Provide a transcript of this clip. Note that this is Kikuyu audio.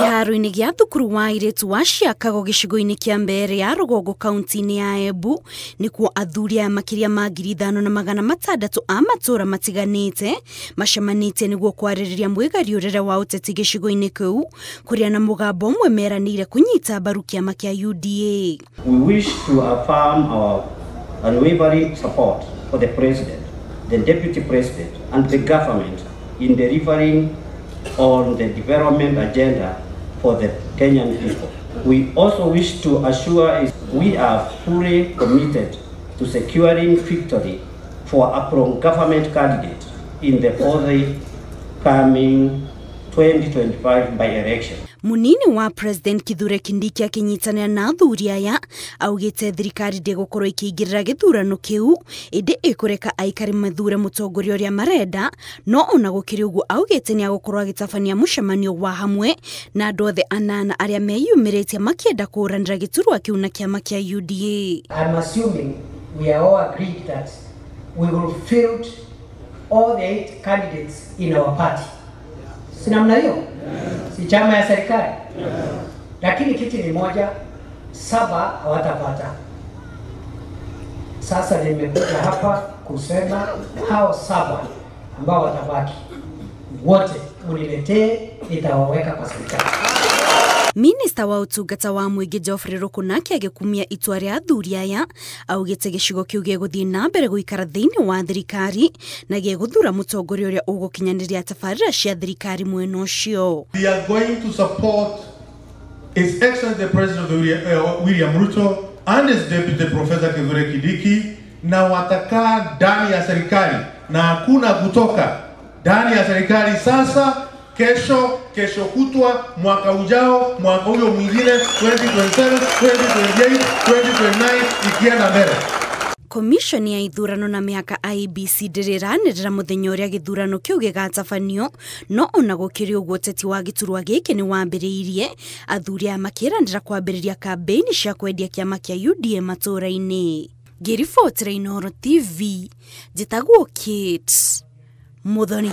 Kĩharo-inĩ gĩa thukuru wa airĩtu wa Chicago gĩcigo-inĩ kĩa Mbeere ya rũgongo kaunti-inĩ ya Embu nĩkuo athuri aya makĩria ma 5600 a matũũra matiganĩte macemanĩtie nĩguo kwarĩrĩria mwĩgariũrĩre wa ũteti gĩcigo-inĩ kĩu kũrĩa na mũgambo ũmwe meranĩire kũnyita mbaru kĩama kĩa UDA. We wish to affirm our unwavering support for the President, the Deputy President and the government in delivering on the development agenda for the Kenyan people. We also wish to assure we are fully committed to securing victory for a pro-government candidate in the forthcoming 2025 by-election. Munini wa President Kithure Kindiki akinyitanĩra na athuri aya augĩte thirikari ndĩgũkorwo ĩkĩingĩrĩra gĩthurano kĩu ĩndĩ ĩkũreka aikari mathure mũtongoria ũrĩa marenda, no ona gũkĩrĩ ũguo augĩte nĩ agũkorwo agĩtabania mũcemanio wa hamwe na andũ othe anana arĩa meyumĩrĩtie makĩenda kũũranĩra gĩturwa kĩu na kĩama kĩa UDA. I'm assuming we are all agreed that we will field all the 8 candidates in our party. Si namna hiyo? Si chama ya serikali? Lakini kiti ni moja, 7 hawatapata. Sasa nimekuja hapa kusema hao 7 ambao watabaki wote uniletee, nitawaweka kwa serikali. Minista wa utungata wa mũingĩ Geoffrey Rukunaki agĩkumia itua rĩa athuri aya augĩte gĩcigo kĩu gĩgũthiĩ na mbere gũikara thĩinĩ wa thirikari na gĩgũthura mũtongoria ũrĩa ũgũkinyanĩria tabarĩra cia thirikari mwena ũcio. We are going to support His Excellency the President William Ruto and his Deputy Professor Kithure Kindiki, na watakaa ndani ya serikali na hakuna kutoka ndani ya serikali sasa, kesho, kesho kutwa, mwaka ujao, mwaka huyo mwingine, 2027, 2028, 2029 ikienda mbele. Commission ya ithurano na mĩhaka IEBC ndĩrĩranĩrĩra mũthenya ũrĩa gĩthurano kĩu gĩgatabanio, no ona gũkĩrĩ ũguo ũteti wa gĩturwa gĩkĩ nĩ wambĩrĩirie athuri aya makĩranĩra kwambĩrĩria kambĩini cia kwendia kĩama kĩa UDA matũũra-inĩ. Ngĩribotera Inooro TV, njĩtagwo Kate Muthoni.